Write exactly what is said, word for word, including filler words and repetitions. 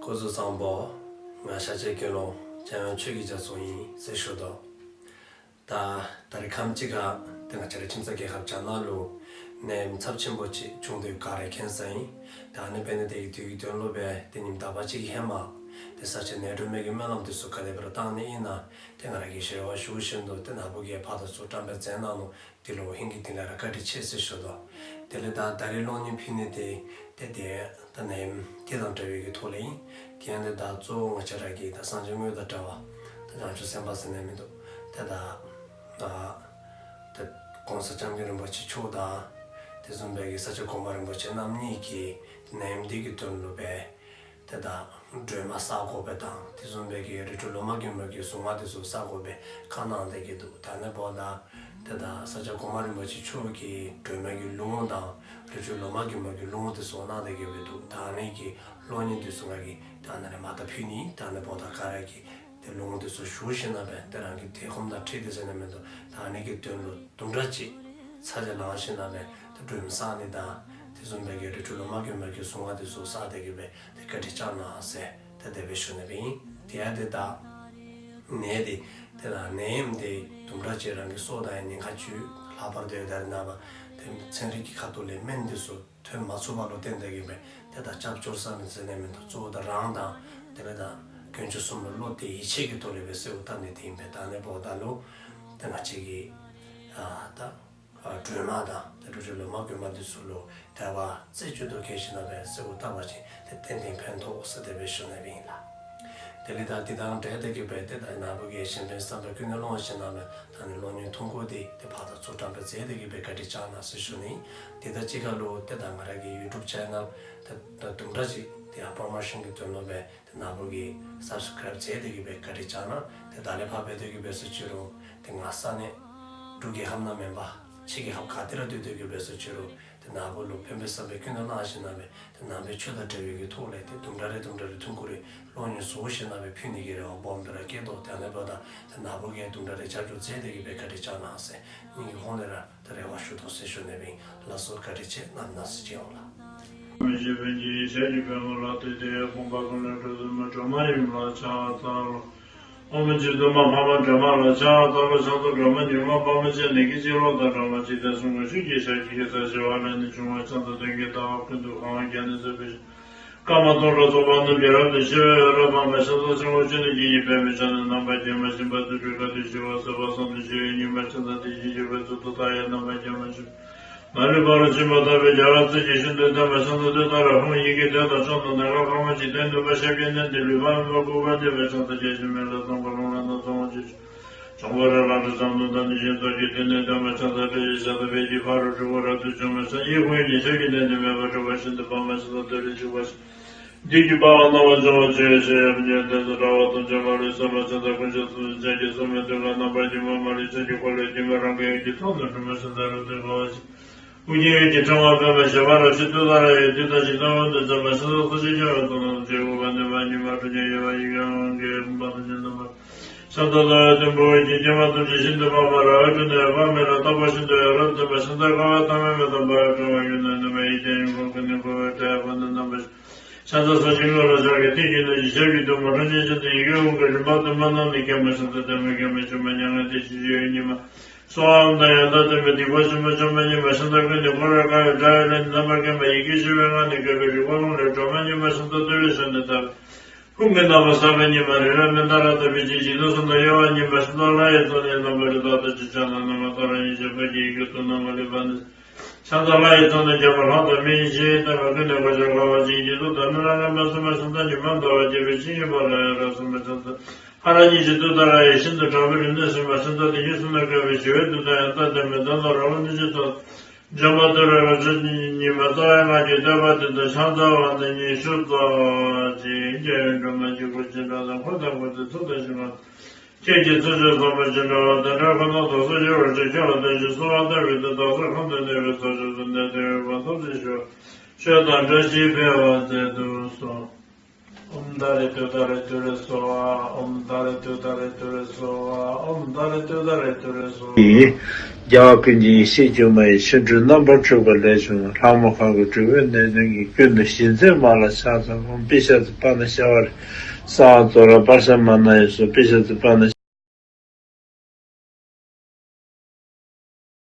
སྐུ་གཟུགས་བཟང་པོ། ང་ཤཱཀྱའི་དགེ་སློང་འཇམ་དབྱངས་ཆོས་ཀྱི་རྒྱ་མཚོ་ཡིན་ཟེར་ཞུ་དོ། ད་ད་རེས་ཁམས་གཅིག་ག་དེ་ང་བཅས་རའི་ཁྱིམ་ཚང་རྒྱལ་ཁབ་རྒྱ་ནག་ལུ་ནད་ཡམས་ཚབས་ཆེན་པོ་ཅིག་བྱུང་དུས་ག་རེ་མཁྱེན་ས་ཡིན། ད་ཨ་ནི་འབད་ནི་དེ་གི་དུས་ཀྱི་དོན་ལུ་སྦེ་དེ་ཉིནམ་ཟླ་བ་གཅིག་གི་ཧེ་མ་དེ་ས་ཆ་ནད་གྲོལ་མའི་གི་སྨོན་ལམ་དེ་ཚུ་ག་དེ་སྦེ་ར་བཏང་ནི་ཨིན་ན་དེ་ང་ར་གིས་ཞལ་བ་ཞུ་བཞིན་དུ་དེ་ནཱ་བུ་གིས་ཕར་དང་ཚུར་བཀྲམ་སྤེལ་མཛད་གནང་ནུག། དེ་ལུ་ཧིང་གི་དེ་ལས་ར་བཀའ་དྲིན་ཆེ་ཟེར་ཞུ་དོ། དེ་ལས་ད་ད་རེས་གློག་བརྙན་ཕུལ་ནི་དེ་དེ་དེ་ད་ནད་ཡམས་དེ་དང་འབྲེལ་བའི་གི་ཐོག་ལས་ཨིན། དེ་ཡང་དེ་ད་གཙོ་བོ་ང་བཅས་ར་གི་ད་སངས་རྒྱས་དངོས་དང་འདྲ་བ་ད་བྱང་ཆུབ་སེམས་དཔའ་ཟེར་ནི་མིན་འདུག། དེ་ད་ད་ད་གོང་ས་སྐྱབས་མགོན་རིན་པོ་ཆེ་མཆོག་དང་དེ་བཟུམ་སྦེ་གི་ས་སྐྱ་གོང་མ་རིན་པོ་ཆེ་རྣམ་གཉིས་ཀྱིས་ནད་ཡམས་འདི་གི་དོན་ལུ་སྦེ་དེ་ད་སྒྲོལ་མ་བསག་དགོ་པའི་དང་དེ་བཟུམ་སྦེ་གི་རི་ཁྲོད་ལོ་མ་གུང་མ་གི་གཟུངས་སྔགས་དེ་ཚུ་བསག་དགོ་པའི་བཀའ་གནང་སྟེ་གི་འདུག། ད་ནི་འབདཝ་ད་དེ་ད་ས་སྐྱ་གོང་མ་རིན་པོ་ཆེ་མཆོག་གིས་སྒྲོལ་མ་གི་ལུང་དང་རི་ཁྲོད་ལོ་མ་གུང་མ་གི་ལུང་དེ་ཚུ་གནང་སྟེ་གི་སྦེ་འདུག། ད་ཨ་ནི་གི་གློག་བརྙན་དེ་ཚུ་ང་གིས་ད་ཨ་ནི་ལས་མར་ད་ཕུལ་ནི། ད་ནི་འབདཝ་ད་ག་ར་གིས་དེ་ལུང་དེ་ཚུ་ཞུ་ཞིནམ་ལས་དེ་རང་གི་དེ་ཁོམ་དང་འཁྲིལ་ཏེ་ཟེར་ནི་མིན་འདུག། ད་ཨ་ནི་གི་དོན་ལུ་དུམ་གྲ་ཅིག་ཚ་གྱང་ལངས་ཞིནམ་ལས་དེ་སྒྲོལ་མ་བསག་ནི་དང་དེ་བཟུམ་སྦེ་གི་རི་ཁྲོད་ལོ་མ་གུང་མ་གི་གཟུངས་སྔགས་དེ་ཚུ་བསགས་ཏེ་གི་སྦེ་དེ་བཀའ་དྲིན་བསྐྱང་གནང་ཟེར་དེ་དེ་སྦེ་ཞུ་ནི་སྦེ་ཨིན། དེ་ཡང་དེ་ད་ནད་དེ་དེ་ད་ནད་ཡམས་དེ་དུམ་གྲ་ཅིག་རང་གི་སྲོག་དང་ཡང་ཉེན་ཁ་ཅིག་ལྷག་པར་དུ་ཡང་ད་རེས་ནངས་པ་དེ་ཚན་རིག་གི་ཁ་ཐུག་ལས་སྨན་དེ་ཚུ་ཐོན་མ་ཚུགས་པ་ལུ་བརྟེན་ཏེ་གི་སྦེ་དེ་ད་སྐྱབས་བཅོལ་ས་མེད་ཟེར་ནི་མིན་འདུག། གཙོ་བོ་ད་རང་དང་དེ་ལས་ད་དཀོན་མཆོག་གསུམ་ལུ་བློ་གཏད་ཡིད་ཆེས་ཀྱི་ཐོག་ལས་སྦེ་གསོལཝ་བཏབ་ནི་དེ་ཨིན་པས། ད་ནི་འབདཝ་ད་ལུ་དེ་ང་བཅས་ཀྱི་ཨ་ད་ཨ་སྒྲོལ་མ་དང་དེ་རི་ཁྲོད་ལོ་མ་གུང་མ་དེ་ཚུ་ལུ་དད་པ་རྩེ་གཅིག་ཏུ་འཁྱེར་ཞིནམ་ལས་གསོལཝ་བཏབ་པ་ཅིན་དེ་ཏན་ཏན་ཕན་ཐོགས་ཟེར་དེ་སྦེ་ཞུ་ནི་སྦེ་ཨིན་ལགས། དེ་ལས་ད་འདི་དང་འབྲེལ་ཏེ་གི་སྦེ་དེ་ད་ནཱ་བུ་གིས་གཞན་ཕན་བསམ་པའི་ཀུན་ནས་སློང་ཞིནམ་ལས་ད་ནི་གློག་བརྙན་ཐུང་ཀུ་དེ་དེ་ཕར་དང་ཚུར་བཀྲམ་སྤེལ་མཛད་དེ་གི་སྦེ་བཀའ་དྲིན་བསྐྱང་གནང་ཟེར་ཞུ་ནི། དེ་དང་གཅིག་ཁར་ལུ་དེ་ད་ང་ར་གི་ཡུ་ཊུབ་ཆེ་ནལ་དེ་ད་དུམ་གྲ་ཅིག་དེ་ཡང་པོར་མོ་ཤོན་གྱི་དོན་ལུ་སྦེ་དེ་ནཱ་བུ་གིས་སབ་སི་ཀྲའིབ་མཛད་དེ་གི་སྦེ་བཀའ་དྲིན་བསྐྱང་གནང་། དེ་ད་ལས་ཕར་འབད་དེ་གི་སྦེ་སོང་ཅི་རུང་དེ་ང་ས་གནས་འབྲུག་རྒྱལ་ཁབ་ནང་མེན་པར་ཕྱི་རྒྱལ་ཁབ་ག་ཏེ་ར་སྡོད་དེ་གི་སྦེ་སོང་ཅི་རུང་དེ་ནཱ་བུ་ལུ་ཕན་པའི་བསམ་པའི་ཀུན་ནས་སློང་ཞིནམ་ལས་དེ་ནང་པའི་ཆོས་དང་འབྲེལ་བའི་གི་ཐོག་ལས་དེ་དུམ་གྲ་རེ་དུམ་གྲ་རེ་ཐུང་ཀུ་རེ་གློག་བརྙན་བཟོ་ཞིནམ་ལས་ཕུལ་ནི་གི་རེ་བ་སྦོམ་སྦེ་ར་བསྐྱེད་དོ། དེ་ནི་འབདཝ་ད་དེ་ནཱ་བུ་གིས་དུམ་གྲ་རེ་རྒྱབ་སྐྱོར་མཛད་དེ་གི་སྦེ་བཀའ་དྲིན་བསྐྱང་གནང་ཟེར་སྙིང་གི་ཧོང་ལས་ར་དེ་རེ་བ་ཞུ་དོ་ཟེར་ཞུ་ནི་སྦེ་ཨིན། ལགས་སོ། བཀའ་དྲིན་ཆེ། ནམ་གནངས་ཚེ་མཇལ་འོང་ལགས། མི་ཤེས་པའི་ཉེས་ཞག་གི་བུ་མོ་ལ་དེ་དེ་ཕོངས་པ་ཀུན་ལས་སྒྲོལ་ཚུལ་མ། སྒྲོལ་མ་ཡུམ་ལ་ཕྱག་འཚལ་ལོ། ཨོཾ་ཆོས་སྡུད་མ་འཕགས་མ་སྒྲོལ་མ་ལ་ཕྱག་འཚལ་ལོ། ཕྱག་འཚལ་སྒྲོལ་མ་མྱུར་མ་དཔའ་མོ་ཆེ། ནད་ཀྱི་སྤྱི་བོ་དང་སྒྲོལ་མ་འཇིག་རྟེན་གསུམ་མགོན་ཆུ་སྐྱེས་ཞབས་ཀྱི་ཤེལ་རྩེ་ཞི་བ་ལྷ་ནས་བྱུང་བ། ཕྱག་འཚལ་མདུན་གྱི་ཟླ་བ་ཀུན་ཏུ་གང་བ་བརྒྱ་ནི་སྲིད་པའི་ཤར། ཀ་མ་ཏོ་ར་ཚོགས་པ་རྣམས་ཀྱི་རབ་ཏུ་ཕྱེ་བའི་འོད་རབ་འབར་མ། ཕྱག་འཚལ་ཆེན་པོ་ཆོས་ནི་སྐྱེས་ཀྱི་པདྨས་ཕྱག་ན་བསྣམས་པ་སྐྱེས་མ་བཞིན་པ་དུར་ཁྲོད་དཀའ་ཐུབ་ཞི་བ་སྲིད་པ་གསུམ་དུ་ཕྱེ་བའི་ཉི་མ། ཕྱག་འཚལ་བདེ་གཤེགས་སྤྱི་བོའི་གཙུག་ཏོར་མཐའ་ཡས་རྣམ་པར་རྒྱལ་མ་ཆོས་མ་ལུས་པ་རུ་ཕྱིན་པ་ལྟ་བུའི་རྒྱ་གར་རྩེ་གཅིག་ཤིན་ཏུ་བརྟན་པ། ཕྱག་འཚལ་ཏུཏྟཱ་ར་ཧཱུྃ་ཡི་གེ་དེ་དང་ཕྱག་ན་ནམ་མཁའ་དབང་པོ་འཇིག་རྟེན་འདུས་པ་ཞབས་ཀྱི་གནས་འདི་ལུས་པ་མེད་པར་གུས་པས་འདུད་པའི་ཕྱག་འཚལ་བརྒྱ་བྱིན་མེ་ལྷ་ཚངས་པ་ལྷུང་བཟེད་དང་ཚངས་པ་ཆུ་ཆུ་ཆང་ཕོར་ར་ལ་གྲི་ཟམ་གདོང་དང་ནི་ཤིང་ཏོག་གི་ཏིལ་ནས་བཏོན་པ། ཕྱག་འཚལ་དཔལ་གྱི་ཞབས་ཏོག་ཕཊ་ཀྱི་ཕ་རོལ་ཕྲུ་གུ་རབ་ཏུ་བྱུང་བའི་ཕྱག་གཡས་བསྐུམ་པའི་ཉིན་ཞག་གི་གནས་འདི་མེད་པར་གྲུབ་པ་ཤིན་ཏུ་དཔའ་མོ་ཕྱག་འཚལ་བདུད་རྩི་བྱུག་པ་ཞིག། བདུད་ཀྱི་དཔའ་བོ་རྣམ་པར་སྦྱོང་བར་བྱོས་ཤིག། ཡབ་ཉིད་དེ་ཚོ་གྲགས་པ་དང་བཅས་པ་ལུས་བསམ་པ་ཚེ་དང་ཀུན་ཤེས་སུ་ལུས་ཅན་གྱི་སྲོག་མེད་དུས་ལ་རྣམ་པར་སྨིན་པ་མ་ལུས་ཚོགས་ཀྱི་འཁོར་ལོས་བརྒྱན་པའི་རང་གི་འོད་ཀྱི་ཚོགས་རྣམས་དྲི་མ་སེལ་མཛད་རབ་ཏུ་དགའ་བ་ཞིག། ཨོ་རྒྱན་འོད་ཀྱི་ཕྲེང་བ་སྤེལ་མ་ཞེས་པ་རབ་ཞི་ཏུཏྟཱ་ར་ཡི་དུས་དང་ཞིང་ཁམས་དབང་དུ་མཛད་པ། ཕྱག་འཚལ་སོ་སྐྱེ་སྐྱོང་བའི་ཚོགས་རྣམས་ཀྱི་དབུས་པ་ནས་པ་ཉི་མ་དྲོ་ཉིན་ཡོལ་བ་ཡི་གེ་དབང་གི་དཔུང་པ་ཐམས་ཅད་བསྣམས་པ། ཕྱག་འཚལ་ཟླ་བའི་དུམ་བུ་འོད་ཀྱི་སྐྱེལ་མ་ཐུགས་རྗེ་ཤིན་ཏུ་འཕགས་པ་ར་འོད་འཕྲོ་ནས་འཕགས་མའི་ལྷ་རྟག་པ་ཤིན་ཏུ་ཡང་རབ་མཛད་པ། ཕྱག་འཚལ་དཀའ་བ་ཐ་མལ་མེ་ཏོག་འབར་བའི་ཕྲེང་བ་གཡོན་ནས་ནུབ་པ་ཡི་དམ་ཡུམ་གུར་ཀུན་ནས་བསྐོར་བའི་ཏྲཊ་ཡང་པ་ནས་བསྣམས་པ། ཕྱག་འཚལ་སོ་སྐྱེ་དངོས་ལ་ཕྱག་གི་མཐིལ་གྱིས་བསྣུན་ཅིང་ཞབས་ཀྱི་རྡུལ་མ་ཁྲོ་གཉེར་ཅན་དུ་ཡི་གེ་དབང་གི་རིམ་པ་བདུན་པ་རྣམས་ནི་མཁྱེན་པ། ཕྱག་འཚལ་ཏདྱ་མ་མཁྱེན་པ་མཆོད་པ་མྱ་ངན་འདས་ཞི་བྱེད་ཡུལ་ཉིད་མ། གསང་བའམ་ད་ཡང་དག་སྟོན་པའི་སྡིག་པ་ཆེན་པོ་བཅོམ་པ་ཉིད་མ། ཕྱག་འཚལ་ཀུན་ནས་བསྐོར་བའི་དཀར་ཡོལ་དགྲ་ཡི་ལྷ་ནི་རྣམ་པར་མཁྱེན་པ། ཡི་གེ་ཤེས་པའི་ངག་ནི་བཀོད་པའི་རིག་པ་ཀློང་ལས་སྒྲོན་མ་ཉིད་མ། ཕྱག་འཚལ་བསྟོད་པའི་ཞལ་ནི་ལྟ་བུའི་ཧཱུྃ་གི་རྣམ་པར་གསལ་བ་ཉིད་མ། རི་རབ་མནྡ་ར་ལྟ་བུའི་ལྕེ་འཇིག་རྟེན་གསུམ་དུ་གཡོ་བ་ཉིད་མ། ཕྱག་འཚལ་ལྷ་ཡི་ཚོགས་ནི་རྣམ་པར་རིག་མདོག་ལྟ་ཅི། ཕྱག་ན་ནམ་མཁའ་ཐོ་རངས་ཉིད་ཞགས་པ་གི་ཡི་གེ་དུག་ནག་མོ་ལུས་པ་ནི། ཕྱག་འཚལ་ལྷ་ཡི་ཚོགས་ནི་རྒྱལ་པོ་ལྷ་དང་མི་ཡི་སྤྱན། ལྟ་བ་ཀུན་ནས་གོ་ཆ་བཀོད་པ་ཅན། རྒྱུད་སྟོབས་དང་སྨོན་ལམ་རིམ་པ་གསུམ་པ། ཕྱག་འཚལ་ཉི་མ་ཟླ་བ་རྒྱས་པའི་ཆོས་ཉན་པ་ལ་ཡང་རབ་གསུངས་པ། ཕྱག་འཚལ་ཧ་ར་གཉིས་ཀྱི་ཏུཏྟཱ་ར་ཡི་ཤིན་ཏུ་དྲག་པོའི་རིམས་ནད་སེལ་མ། ཕྱག་འཚལ་བདེ་སྐྱིད་གསུམ་ལ་བཀོད་པའི་ཞི་བའི་མཐུ་དང་ཡང་དག་ལྡན་པའི་དོན་དང་རང་ལུགས་གནས་ཆེན་ཐོབ། འཇོམས་པ་ཏུ་རེ་རབ་འབྱམས་ཉིད་མ། རྩ་བའི་སྔགས་ཀྱི་བསྟོད་པ་དེ་དག་ཕྱག་འཚལ་བ་ནི་ཉི་ཤུ་རྩ་གཅིག། རྒྱལ་བའི་སྒྲོལ་མ་གཅིག་པུ་ཅི་འདྲ་དང་། འཁོར་དང་འཁོར་ཚོགས་ཚུལ་དང་ཞིང་ཁམས། ཁྱེད་ཀྱི་ཚུལ་འཆོས་བཟང་པོ་ཅི་འདྲ་བ། དེ་འདྲ་ཁོ་ན་དང་སུ་ཞིག་བར་ཆད་ཁྱོད་ལ་བསྟན་ཞིང་གསོལ་བ་བཏབ་པའི་དུས། བདག་སོགས་ཁམས་དང་གནས་པའི་ས་ཕྱོགས་སུ། ནད་དེ་ཡོད་པ་ཐམས་ཅད་ཞི་བར། ཆོས་དང་བཀྲ་ཤིས་འཕེལ་བར་མཛད་དུ་གསོལ། ཨོཾ་ཏཱ་རེ་ཏུཏྟཱ་རེ་ཏུ་རེ་སྭཱ་ཧཱ། ཨོཾ་ཏཱ་རེ་ཏུཏྟཱ་རེ་ཏུ་རེ་སྭཱ་ཧཱ། ཨོཾ་ཏཱ་རེ་ཏུཏྟཱ་རེ་ཏུ་རེ་སྭཱ་ཧཱ། ཡིན། རྒྱལ་བ་ཀུན་གྱི་ཡེ་ཤེས་སྒྱུ་མ་ཡི། ཆོ་འཕྲུལ་རྣམ་པར་འཁྲུགས་པ་ལས་བྱུང་བ། ལྷ་མོ་ཁ་དགུ་སྤྲུལ་པའི་གནད་དོན་གྱིས། ཀུན་ཏུ་གཞི་འཛིན་མ་ལ་ཕྱག་འཚལ་ལོ། པི་ཤ་ཙི་པཱ་ཎི་ཤ་བ་རི། སྭཱ་ཧཱ་ཙོ་ར་པྲ་ཤ་མ་ན་ཡེ་སྭཱ་ཧཱ། པི་ཤ་ཙི་པཱ་ཎི་